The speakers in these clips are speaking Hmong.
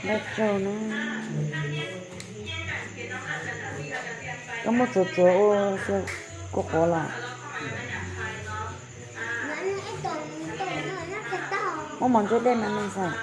Nqaij tsaug na. Koj muab txuas txuas ua xyaw kua quav los. Muab mov ntsuab dej mas me ntxhais.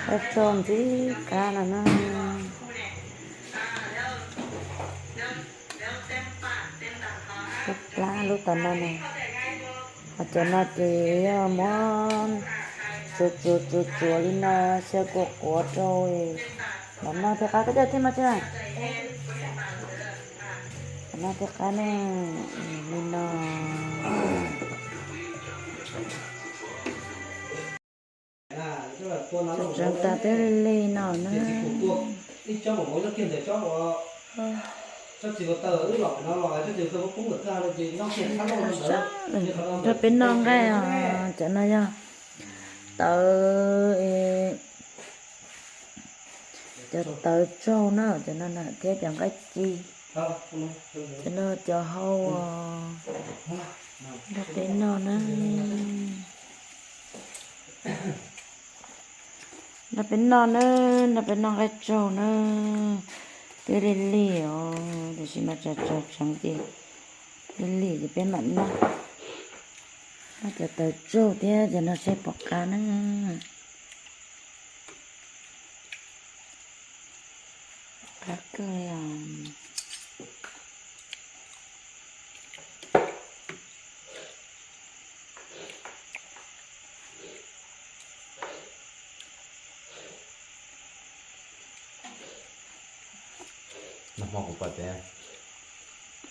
Qab tsaug ntxim qab no na. Lub plab lub tom no na. Ho cov no ces yog muab txuas txuas txuas txuas li no, xyaw kua quav rau los noj thiaj qab. Koj coj thiaj mas tsis na? Los noj thiaj qab na, li no. Tseev tas thiaj li li no na. Nrog peb noj nqaij os, cov no yog tawv, cov tawv tsaug na, cov no na thiab cov nqaij ci, cov no cov hau. Nrog peb noj na. Nrog peb noj na, nrog peb noj nqaij tsaug na. Twb lig lig os, tiam sis mas tsaus tsaus tseev ces lig lig ces peb mam noj. Noj cov tawv tsaug thiab cov no seb puas qab na. Qab kawg li os. Nag hmo kuv pom tias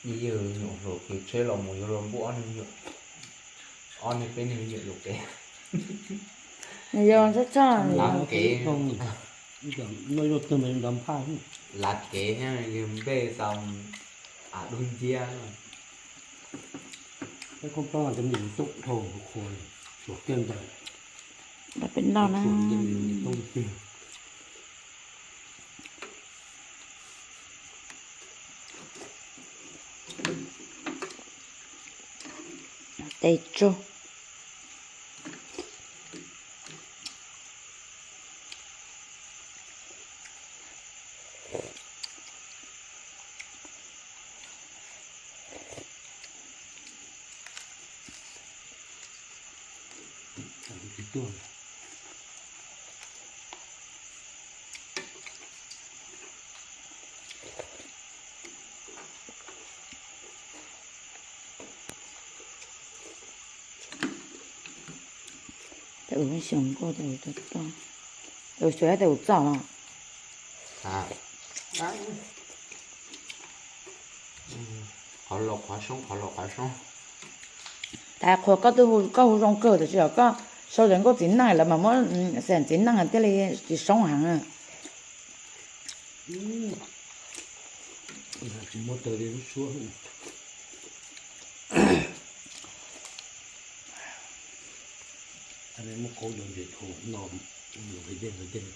ib yawg nyuam hluas kwv tsheb los mus yuav luag npuaj ob niag, ob niag peb niag me nyuam yuam kev. Yog txhob txhob lav kev, lav kev thiab npej tau av dub nciab. Peb noj na. Tes tsuj. Tes ua xyoo nkauj, tes ua toj, tes ua xyoo, tes ua txoj los. Qhov laus qhov soob, qhov laus qhov soob. Tas qhuas koj twb hu, koj hu zoo kawg, tiam sis yog koj sau cov nkauj txiv neej lawv mas muab xeem txiv neej thiaj li tsis soob heev. Tsis muaj taws li lub suab. Muab qaub cov ntses dhau no, dej dej.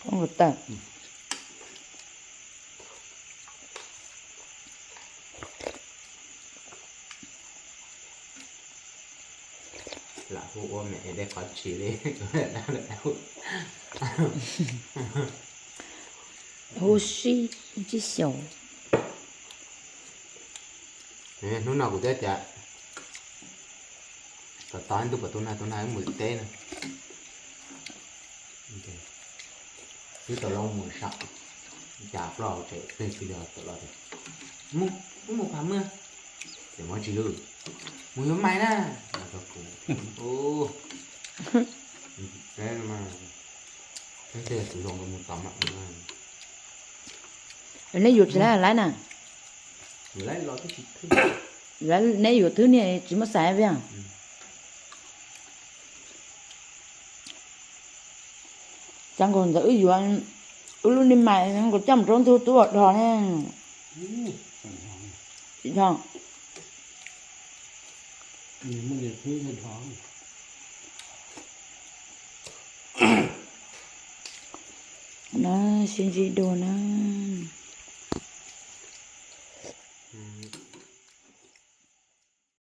Qaub taws. Lam hu ua me es dej qhov tsis li. Hu sib tsib xyaum. Hnub no kuv thiaj tias kom tos ntuj kom tus nag, tus nag wb mus teb na. Twb tau los mus saum, cas plaub hauv tsev twg tsis yog tau los tias, mus, wb mus pab muag. Ces muab tsis lwj, mus yuav mais na, no rau kuv. Ub, peb no mas, peb tej tus zoo mus tom mam. Neb yuav tsis laib laib na. Neb yuav thwb niag tsis muaj xaiv viag. Cas nkaus ntawd wb yuav, wb lub ni mas nkaus coj mus rau ntug tub dhos ne. Na, sib ntsib dua na.